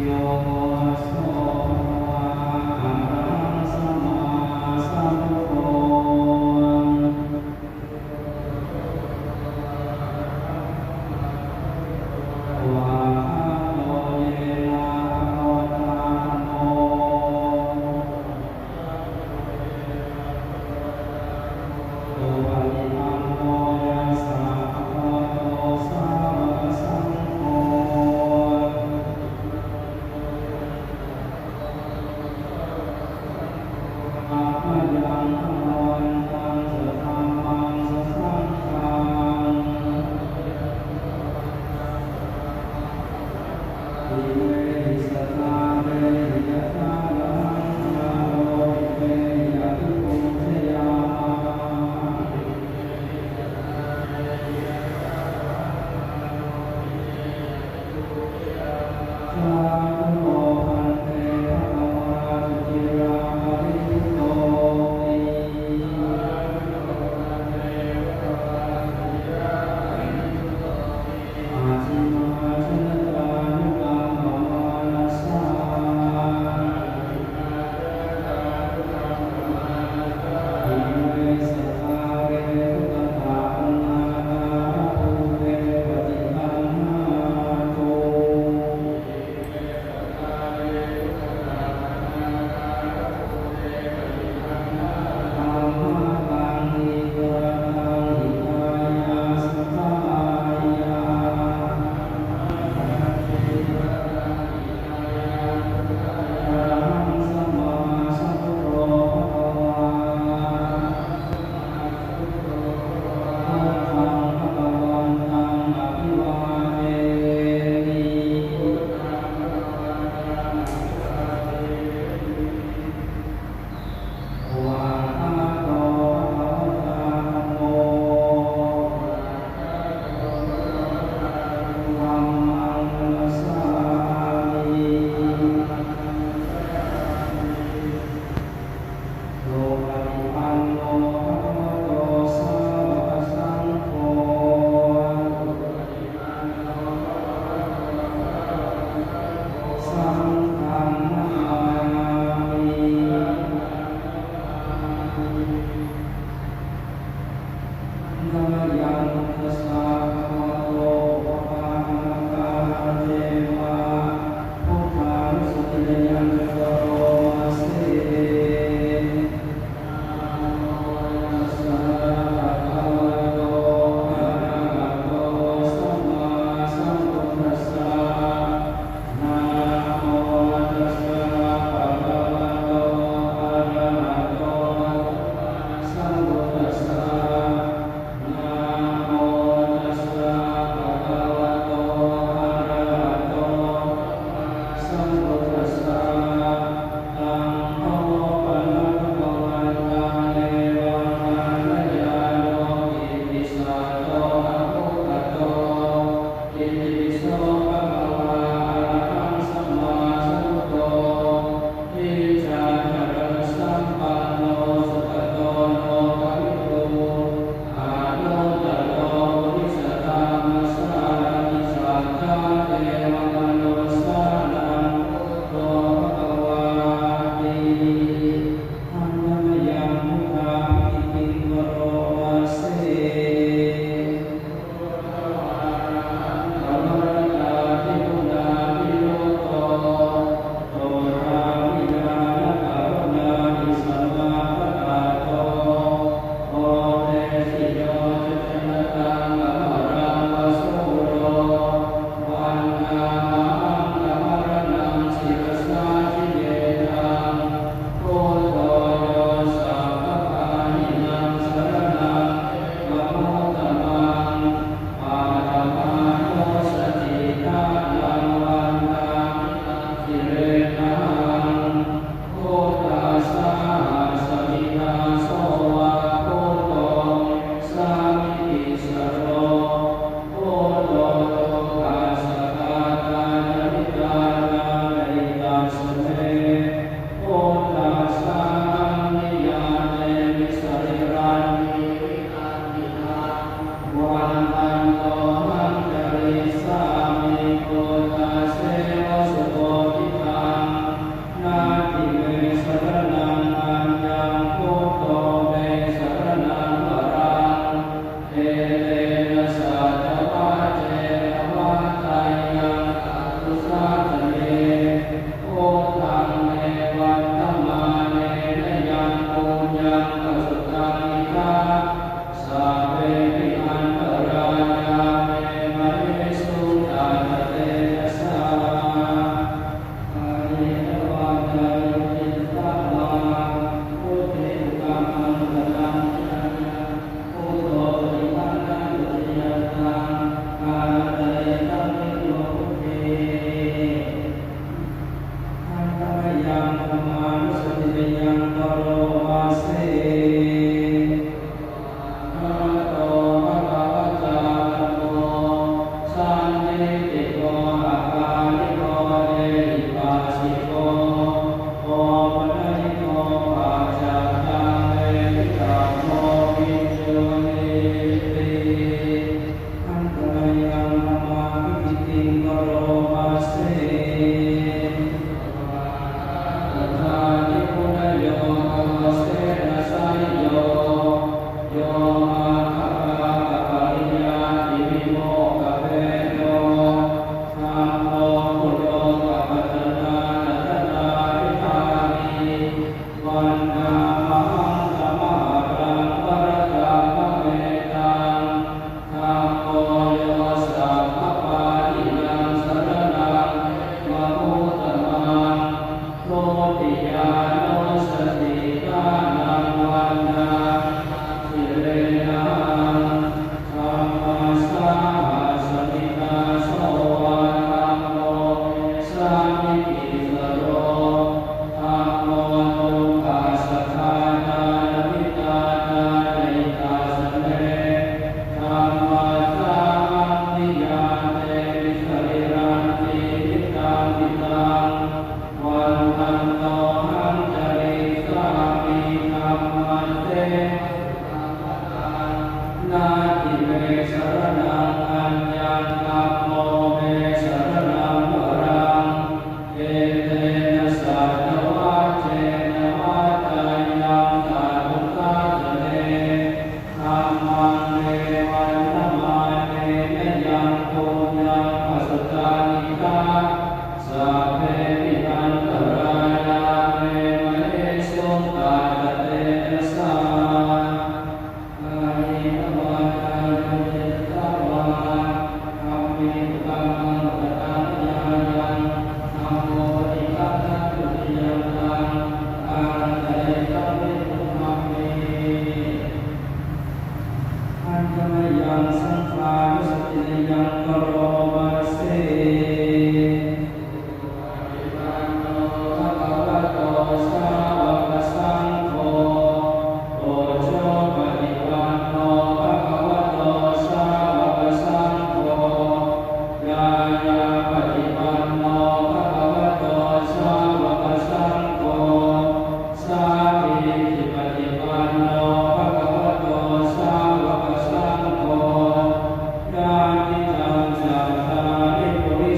ໂຍ โส ภะคะวา อะระหัง ສຳມາສຳພຸດໂທ ວາທາໂຕ ເຍນະ ພະຄະວະຕາ ທຳໂມ โส มัคคาปะริยัตติวิโมกขเขโส ธัมโม ปุโรกปัจจทานะ สตาภิฏฐานิ วันทามาหัง สมหารัง วรกรรมเมตัง ธัมโม โย สัพพปาณินัง สรณัง เขมะ มุตตมัง ทุติยานุสสติทานัง วันทามิ สิเรนะหัง ธัมมัสสาหะ สมิตาโสวา ธัมโม เม สามิ ติสสโส ธัมโม ทุกขัสสะ ทานา นมิตตา ทานะหิตาสะเส ธัมมัสสาหัง นิยาเตมิ สรีรัง จีวิตัง จิตัง วันทันโตหัง จาริสสามิ ธัมมัสเส นัตถิเม สรณัง อัญญัง ธัมโม เม สรณัง วรัง เอเตนะ สัจจวัจเจนะ วัตตัญญัง สัตถุ สัสสะเส ธัมมัง เม วันทะมาเนนะ ยัง ปุญญัง ปะสุตตานิ สัพเพ ปิ อันตะรายา เม มะเหสุง ตัสสะ เตจะสสา กาเยนะ วาจา โย จิตตะวา ธัมเม กุกัมมัง ปัจจตัง มะยายัง ธัมโม ปะติปันนัง ตุติยันตัง อันตะเรสัม ภิกขุ ธัมเม อัญญมะยัง สังฆานุสตินะยัง กะโรมะเส ปะติปันโน ภะคะวะโต สาวะกะสังโฆ อุจุปะติปันโน ภะคะวะโต สาวะกะสังโฆ ญาณาปะติปันโน ภะคะวะโต สาวะกะสังโฆ สามีจิปะติปันโน ภะคะวะโต สาวะกะสังโฆ ยานิจัง สัตตาริ ปุริ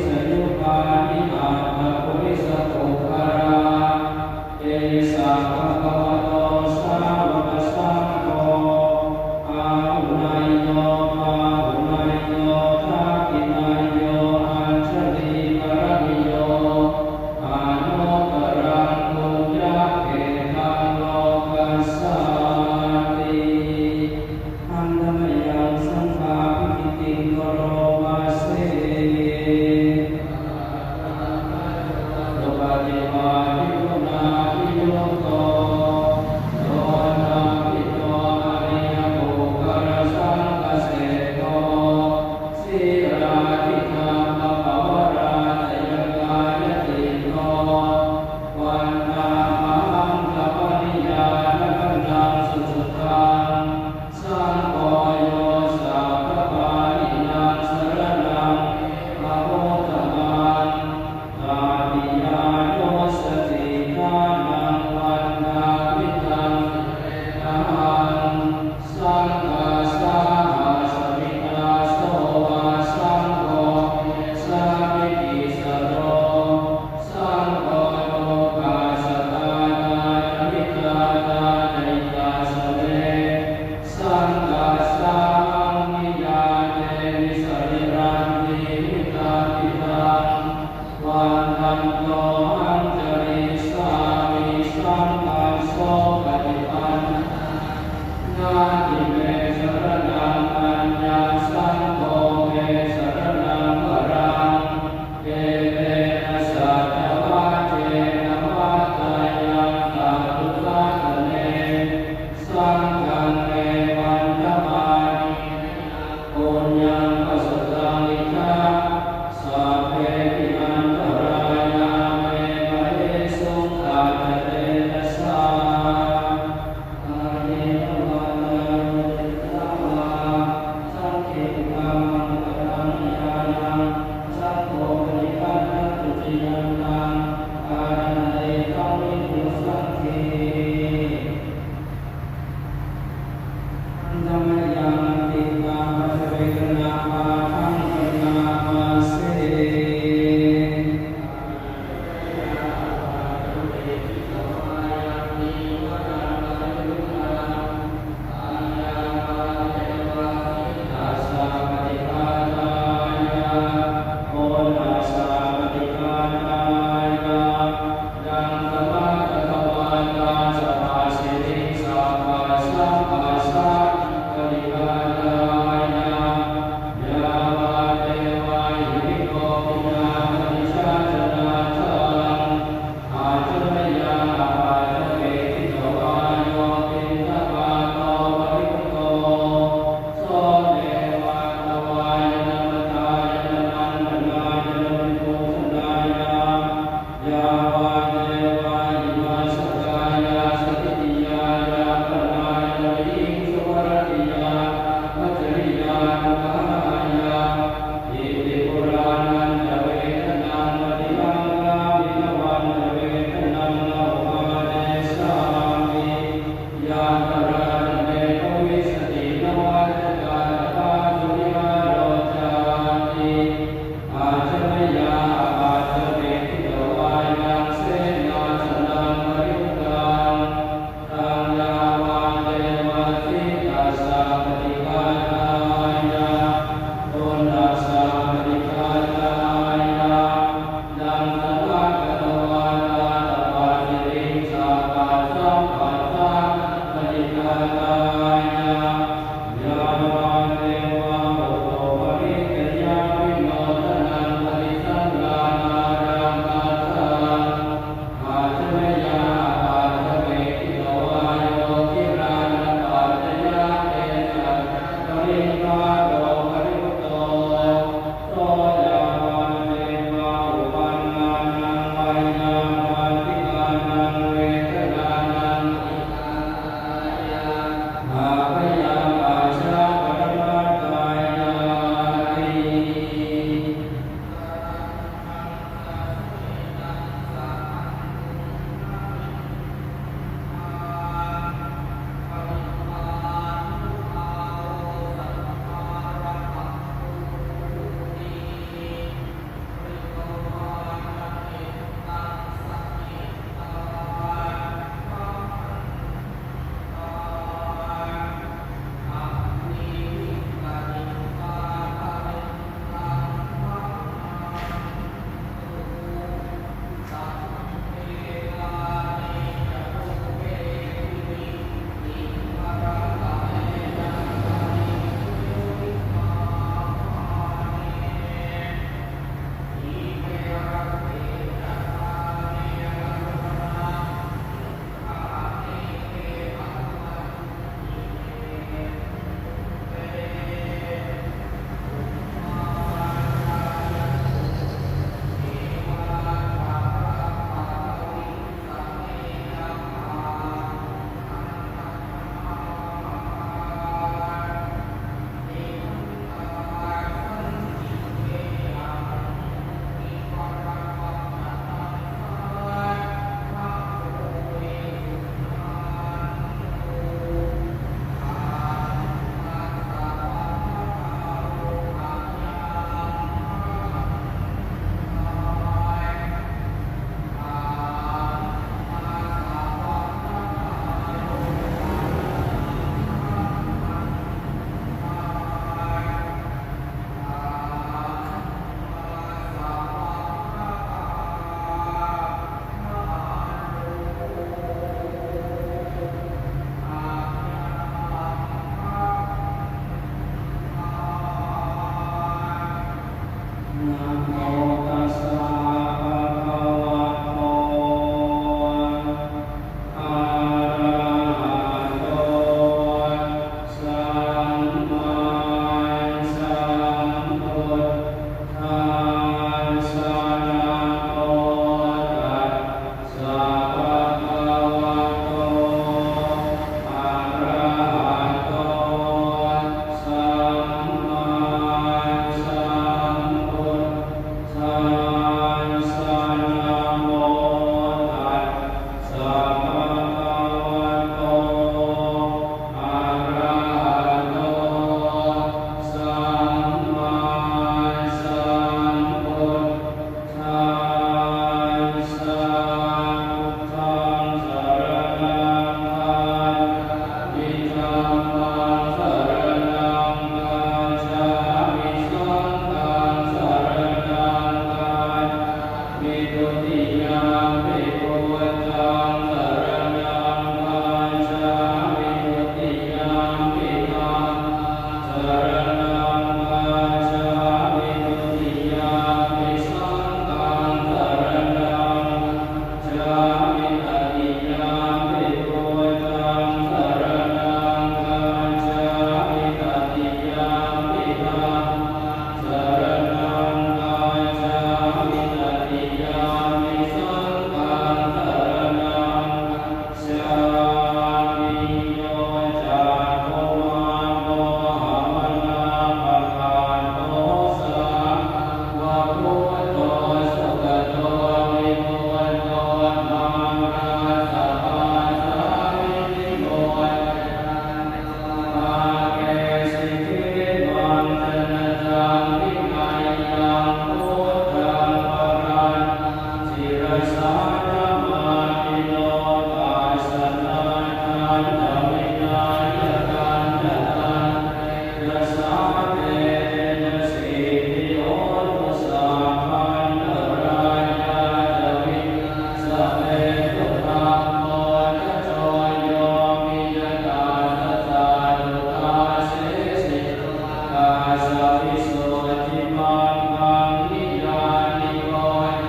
สัพพิสุทธิมัคคัง นิยานิโก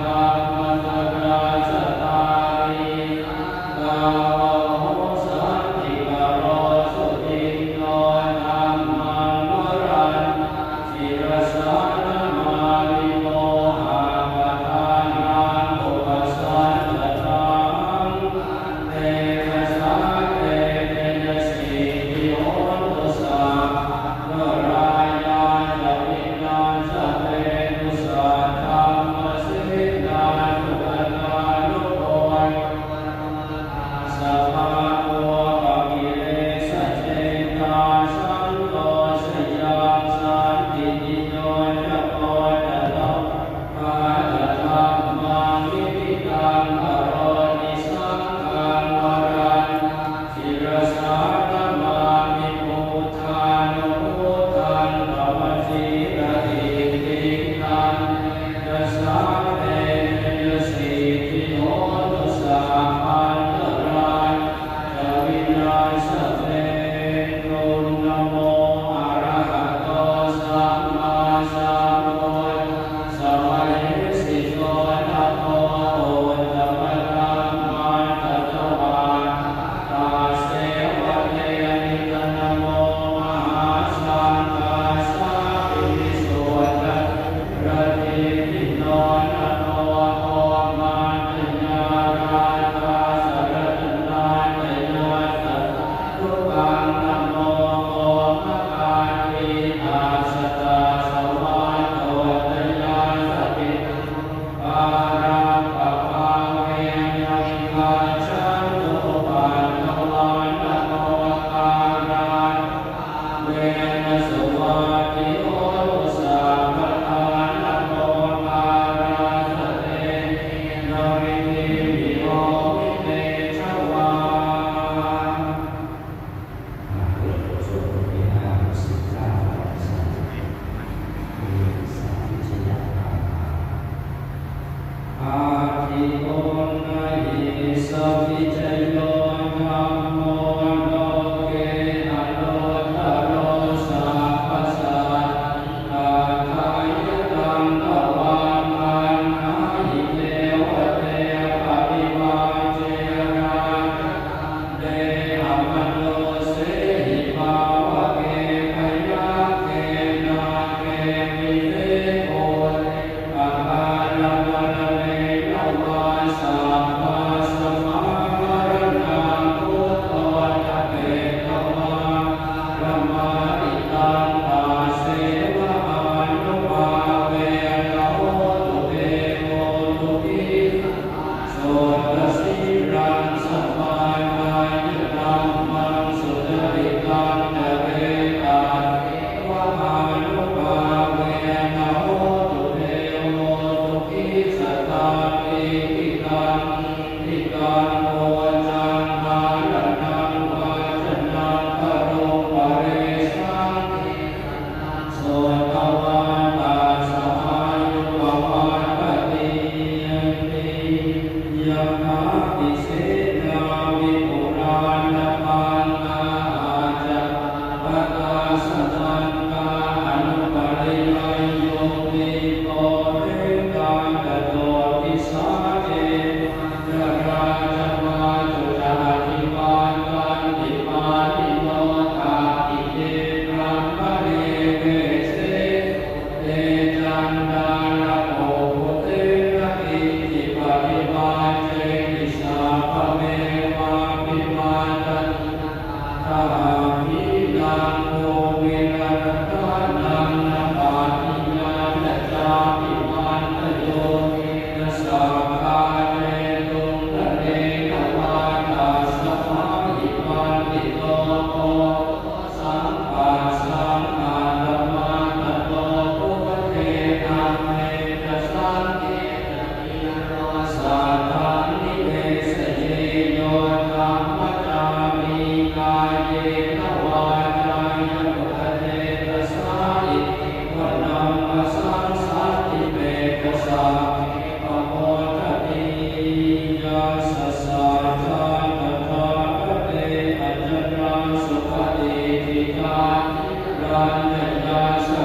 ธัมมสรณสารี สังฆา วโห สันติกโร สุจินโน ธัมมัง วรัณ ศิรสา นะมามิ โมหะปะทานัง อุปสัจจตาหัง เตจะสา เตจะสิทธิ โหตุ สัพพันตรายา จะวินาศเปตุ สัทธัมมเสนานุกตานุโก สภาโว อกิเลสเจตา สันโตสยัง สันติติโย จะโพ จะตะวา คา จะธัมมัง นิธิตัง กโรติ สังฆัง วรัณ ศิรสา นะมามิ พุทธานุพุทธัง ปะวะสีระอิทธิง ตันเตจะสา เตจะสิทธิ โหตุ สัพพันตรายา จะวินาศเปตุ นะโม อะระหะโต สัมมาสัมพุทธัสสะ มะเหสิโต นะโม อุตตมะธัมมาสสะ ตะวา ตาเสวะเทมิตะ นะโม มหาสังฆัสสา ปิวิสุทธัสสะ ระทิฏฐิโน นะโม โอมาตยาราธาสะ รัตนาตยาสะ สาธุกัง นะโม โอมะคาติตัสสะ ตาสะวาโตตยาสะ ปิตัง ปารังปะภาเวนะ วิคัจฉันตุปัทวา นะโม ปารังปะภาเวนะ สุวัตติโหตุ สัพพะทา นะโม ปารัสสะ เตนะ วิธิ วิโอ วิเตชะวา ອ່າ ເປີດບົດສົວດບົດເວລາສິບເກົ້າ ອາທິປຸນນະຫິ ສະວິຈະໂຍ ທຳໂມ ໂລເກ ອະນຸດຕະໂຣ ສັບພະສັດ ທາທາຍະຕັງ ຄະວັງ ອັນນາຫິ ເທວະເຕ ປະນິວາເຈ ລາຈະຕັນ ເຕ ອະມະນຸດເສຫິ ພາວະເກ ພະຍັກເຂ ນາກເຂ ວິເສໂຄ ເຕ ອະກາລະມະລະເນນະວາ ສັບພາສະມາ ມະລະນາ ພຸດໂທ ຈະເປຕະວາ ກາລະມະຫິຕັງ ຕັດເສວະ ອານຸພາເວນະ ໂຫຕຸເຕ ໂພທຸກິສສາ ໂສຕະສີລັງ ສະມາທາຍະ ທຳມັງ ສຸຈະລິຕັງ ຈະເຣ ຕັດເສວະ ອານຸພາເວນະ ໂຫຕຸເຕ ໂພທຸກິສສາ ຕາຕິກະ ນິກະ ໂພຈັງ ທາຣະນັງ ວັດຈະນັງ ຄະລຸງ ປະເຣສັງ ເທສະ ໂສດທະວາ ຕັດສະ ອາຍຸປະວັດຕະຕິ ຍະຖາ ພິເສນາ ວິປຸລານະພັນນາ ອາຈະປະຕາສະສັນຕາ ອະນຸປະລິຍັງໂຍ ວິໂຕເພຕາ ຈະໂຕທິສາ ເຈ ຈະລາຈະມາຈຸຈາທິວັດຕັນຕິມານິໂນ ຕາຕິເກ ບຣາມະເນ ເວເສ ເຕ ຈັນດາລະໂກ ປຸເຕນະ ກິດທິປະຕິວັດເຈຕິ ສັບພະເມວາພິວາທະ ທະຫາພິນັງ ພູມິລະທານັງ ນະປະຕິຍານະ ຈາພິວັນຕະໂຍ ເກນະ ສັກກາເຈຕຸງ ທະເນນະວາ ຕັດສະມາຫິ ປັນດິໂຕ ໂພ ສັງປັດສັງ ອາຕະມາຕະໂນ ພຸດເທ ທຳເມ ຈະ ສັນທິ ຈະ ນິໂຣ ສັດທັງ ນິເວສະເຍ ໂຍ ທຳມະຈາມິ ກາເຍນະ ວາຈາຍະ ໂຕ ຈະ ເຈຕະສາ ອິທິ ວະນຳມະສັງ ສັນຕິເມ ຈະ ສັກເກ ປະໂມທະນີ ຍາສະ ສາທາ ຕະຖາຄະເຕ ອາຈານາ ສຸປະຕິດຖິດຖາ ທິຣາ ຍະ ຍາສະ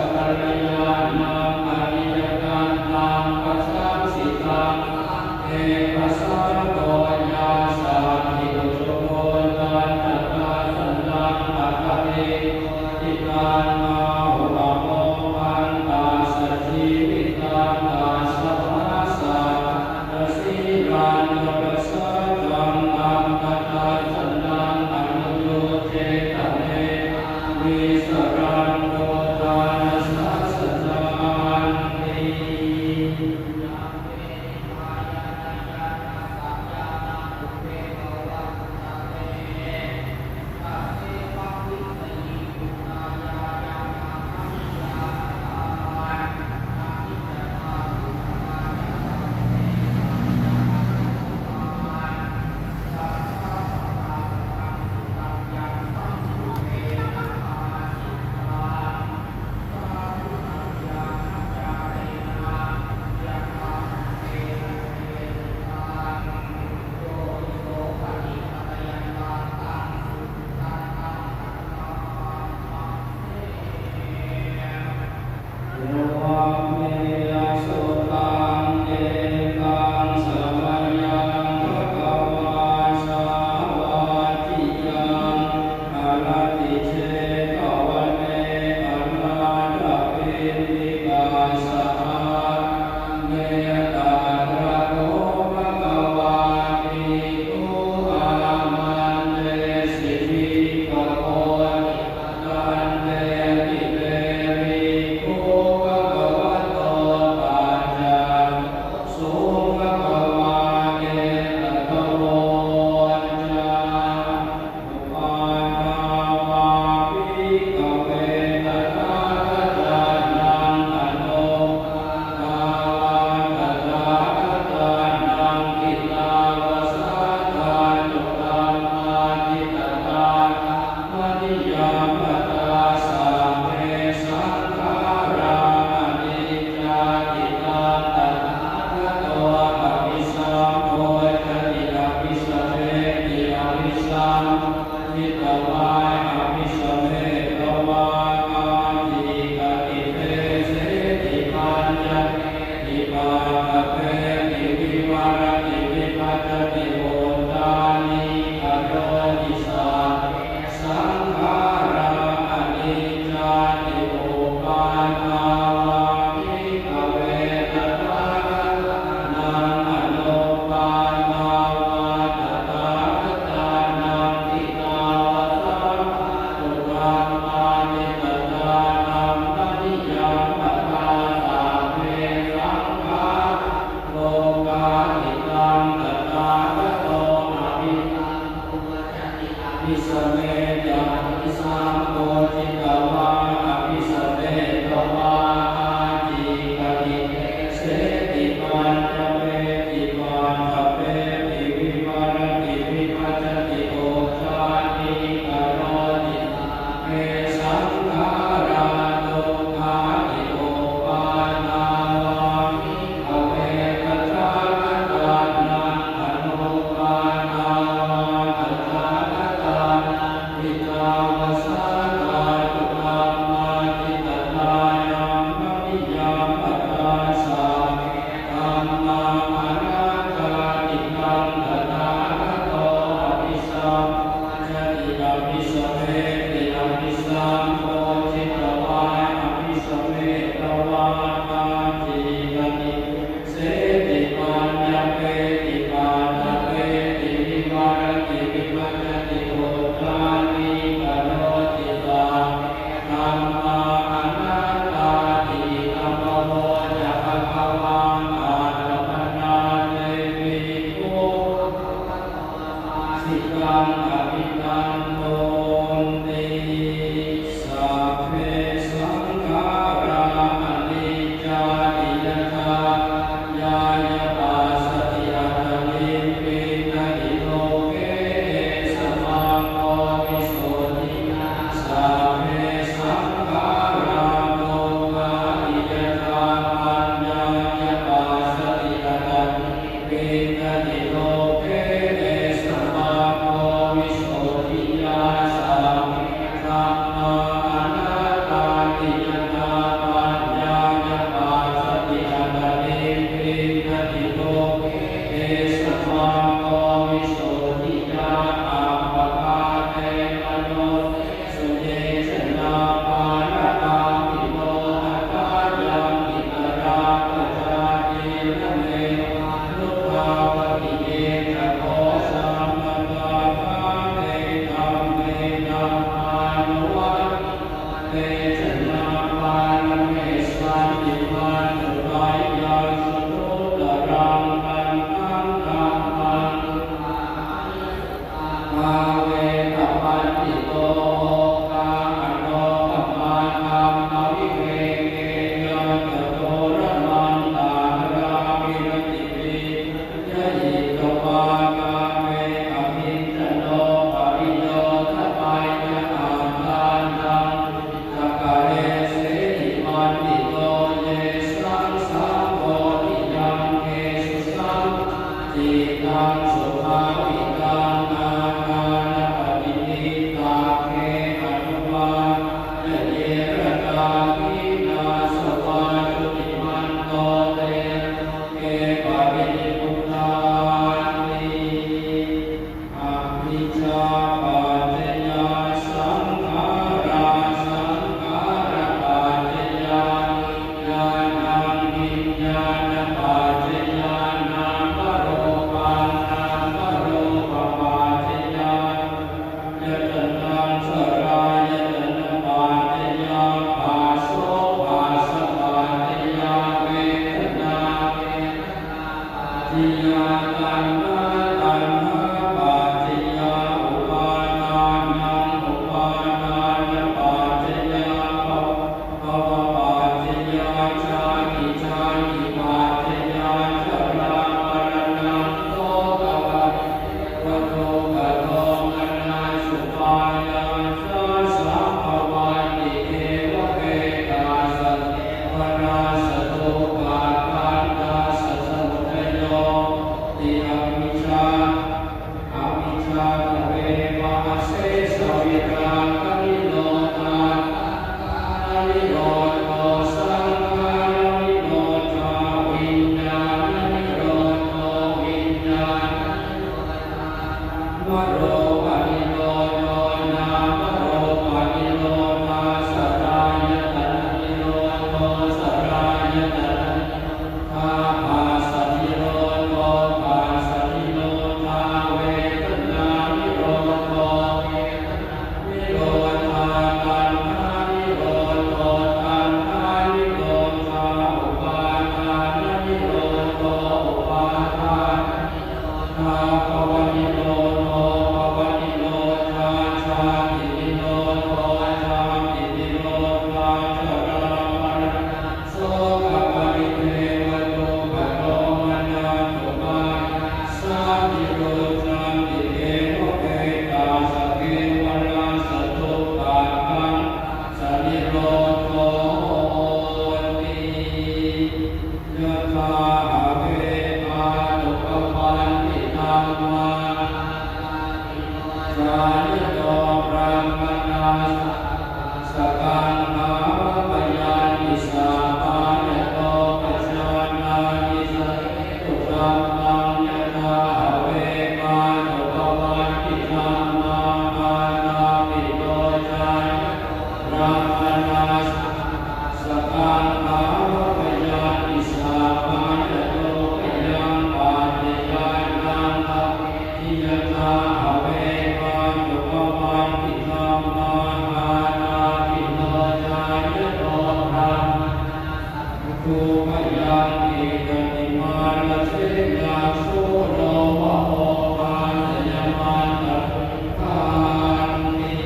ເຈຕະນາບາລະເມ ສັນຕິພາທຸໄຕຍັງ ສະໂທຕະລັງ ຄັນທັງທຳມັງ ພາເວທະປັນດິໂຕ ໂອຄາຫະໂນ ຄະມາທຳມະວິເວເກ ຍະຕະໂຕ ລະມັນຕາຄະລາ ວິລະຕິ ຍະຫິຕະວາ ກາເມ ອະຄິນຈະໂນ ປະລິໂຍທະໄມຍະ ອັດຖານັງ ຈັກກະເລເສຫິ ບັນດິໂຕ ເຍສັງ ສຳໂພທິ ຍັງເກສຸ ສຳມາທິດຖັງ ສຸພາວິຕັງ ອາທານະປະຕິນິດຖາເກ ອະນຸປາທາຍະ ເຢລະຕາ ຂິງາສະວາ ຈຸຕິມັນໂຕ ເຕ ເກ ປະລິນິບພຸດທານຕິ. ອະວິຊຊາປັດຈະຍາ ສັງຂາລາ ສັງຂາລະປັດຈະຍາ ວິນຍານັງ ວິນຍານະປັດຈະຍາ ນາມະຮູປັງ ນາມະຮູປະປັດຈະຍາ ຍະຕະນັງ ສະລາຍະຕະນະປັດຈະຍາ ພາໂສ ພາສະປັດຈະຍາ ເວທະນາ ເວທະນາປັດຈະຍາ ຕັນຫາ ຕັນຫາປັດຈະຍາ ອຸປາທານັງ ອຸປາທານະປັດຈະຍາ ພະ ພະວະປັດຈະຍາ ຊາຕິ ຊາຕິປັດຈະຍາ ຊະລາ ມະລະນະ ໂສກະປະ ວະທຸກຂະໂທມະນັດສຸປາຍາຊາ ສຳພະວັນຕິ ເອວະເມ ຕັດສະ ເທວະລາຊະ ທຸກຂະຄັນທັດສະ ສະມຸດທະໂຍ ຕິ ອະວິຊຊາ ອະວິຊຊາ ທະເວ ວະອະເສສະ ວິຣາຄະນິໂຣທາ ສັງຂາຣະນິໂຣໂທ ສັງຂາຣະນິໂຣທາ ວິນຍານະນິໂຣໂທ ວິນຍານະນິໂຣທາ ມະໂຣປະນິໂຣໂທ ນາມະໂຣປະນິໂຣທາ ສະລາຍະຕະນະນິໂຣໂທ ສະລາຍະຕະນະນິໂຣທາ ຜັດສະນິໂຣໂທ ຜັດສະນິໂຣທາ ເວທະນານິໂຣໂທ ເວທະນານິໂຣທາ ຕັນຫານິໂຣໂທ ຕັນຫານິໂຣທາ ອຸປາທານະນິໂຣໂທ ອຸປາທານະນິໂຣ ທາ ພະວະນິໂຣໂທ ພະວະນິໂຣທາ ຊາຕິນິໂຣໂທ ຊາຕິນິໂຣທາ ຊະລາມະລະນະ ໂສກະປະລິເທວະ ທຸກຂະໂທມະນັດສຸປາຍາຊາ ນິຣຸດຈັນຕິ ເອວະເມ ຕັດສະ ເທວະລາຊະ ທຸກຂະຄັນທັດສະ ນິໂຣໂທ ໂຫຕິ. ຍະຖາ ຫະເວ ທາຕຸປະປັນຕິ ທຳມາ ຈາຍະໂຕ ບຣາມະນາ ສະກັນທາ ວະພະຍັນຕິ ສາບາຍະໂຕ ປະຊານາຕິ ສະເຫຕຸ ທຳມັງ ຍະຖາ ຫະເວ ທາຕຸປະປັນຕິ ທຳມາ ອາທາປິໂນ ຈາຍະໂຕ ບຣາມະນາ ສະກັນທາ ວະພະຍັນຕິ ສາບາຍະໂຕ ພະຍັງປັດຈະຍານັງ ທຳເມ ຍະຖາ ຫະເວ ທາຕຸປະປັນຕິ ທຳມາ ອາທາປິໂນ ຈາຍະໂຕ ບຣາມະນາ ສະກັນທາ ວະພະຍັນຕິ ຕະຕິມານະເສນະ ໂສໂນ ວະໂອພາສະຍະມັນຕະ ຕິກຂານຕິ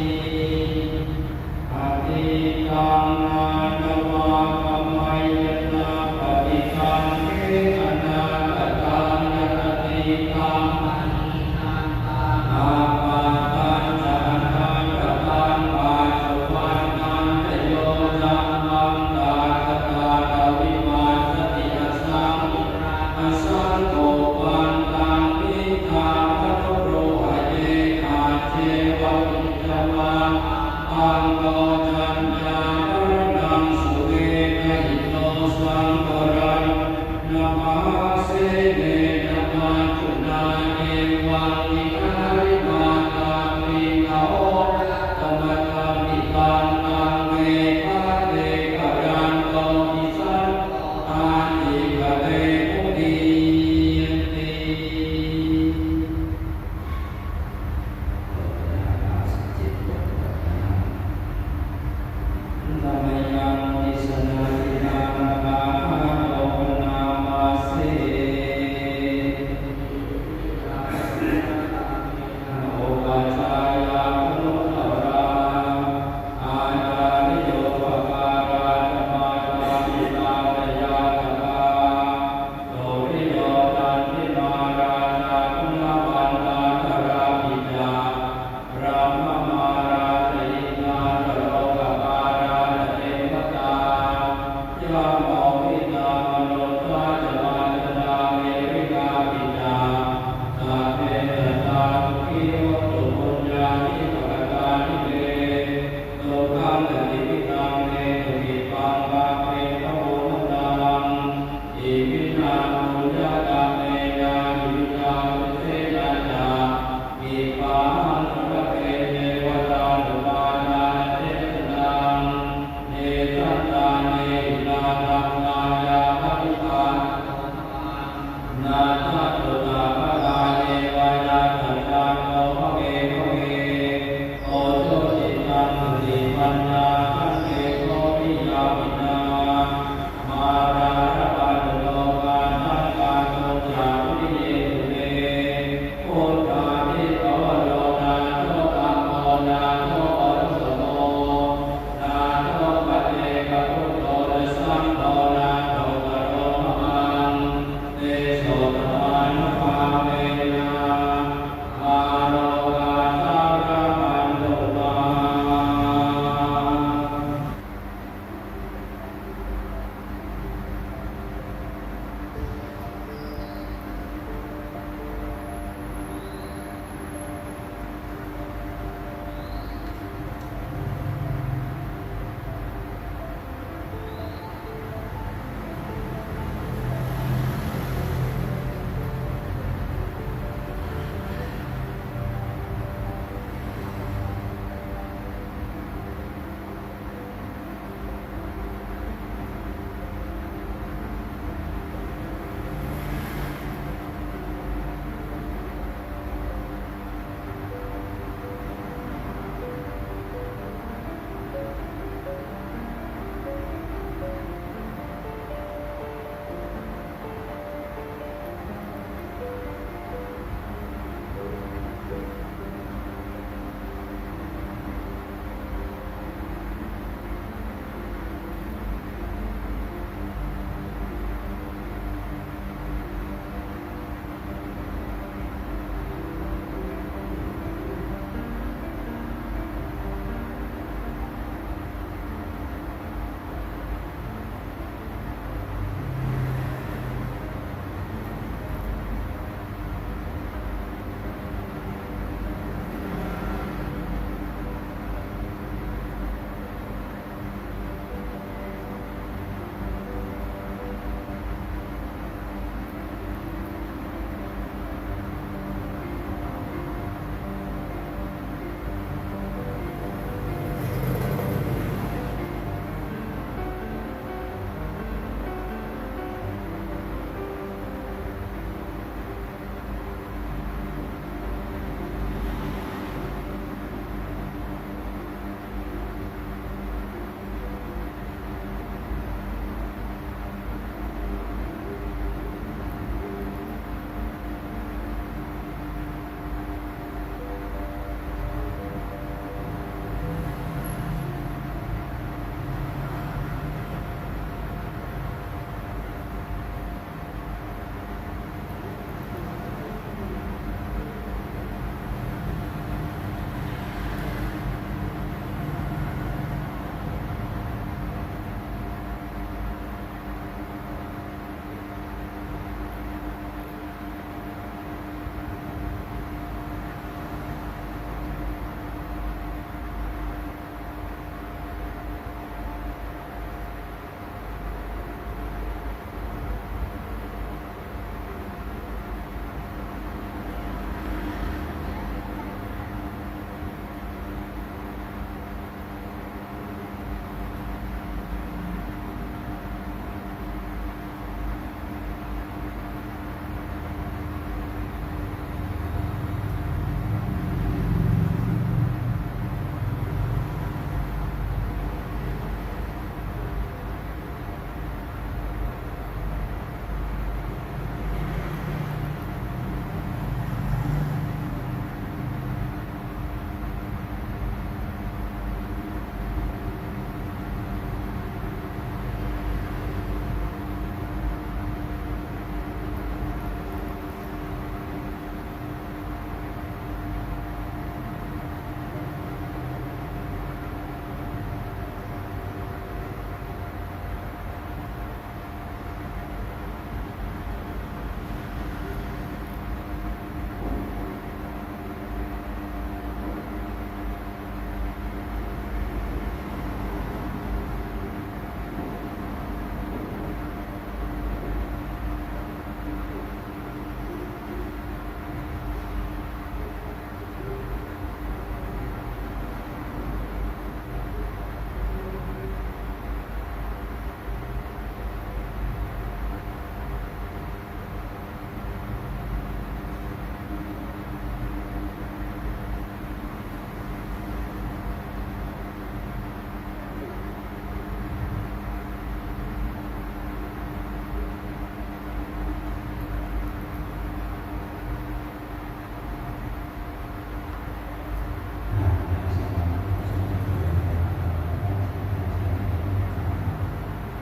ອະຕິຕັງ ນານະວາ ກະໄມຍະນາ ປະຕິຕັງ ເມ ອະນາກະຕັງ ຍະຕະຕິຕັງ ມະນີ ອາກາຕັນຈະ ອະນາກະຕັງ ປັດຈຸບັນຕັງຈະ ໂຍ ທຳມັງ ຕະຖາກະຕາ ອະວິປັສສະຕິ ອະສັງກິລາ ອະສັງໂກປັນຕັງ ມິດຖາມະນຸໂລຫະເຍ ປັດເຈ ວະ ກິດຈະວາ ປັງໂກ ຈັນຍາ ມະລະນະ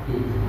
ອືມ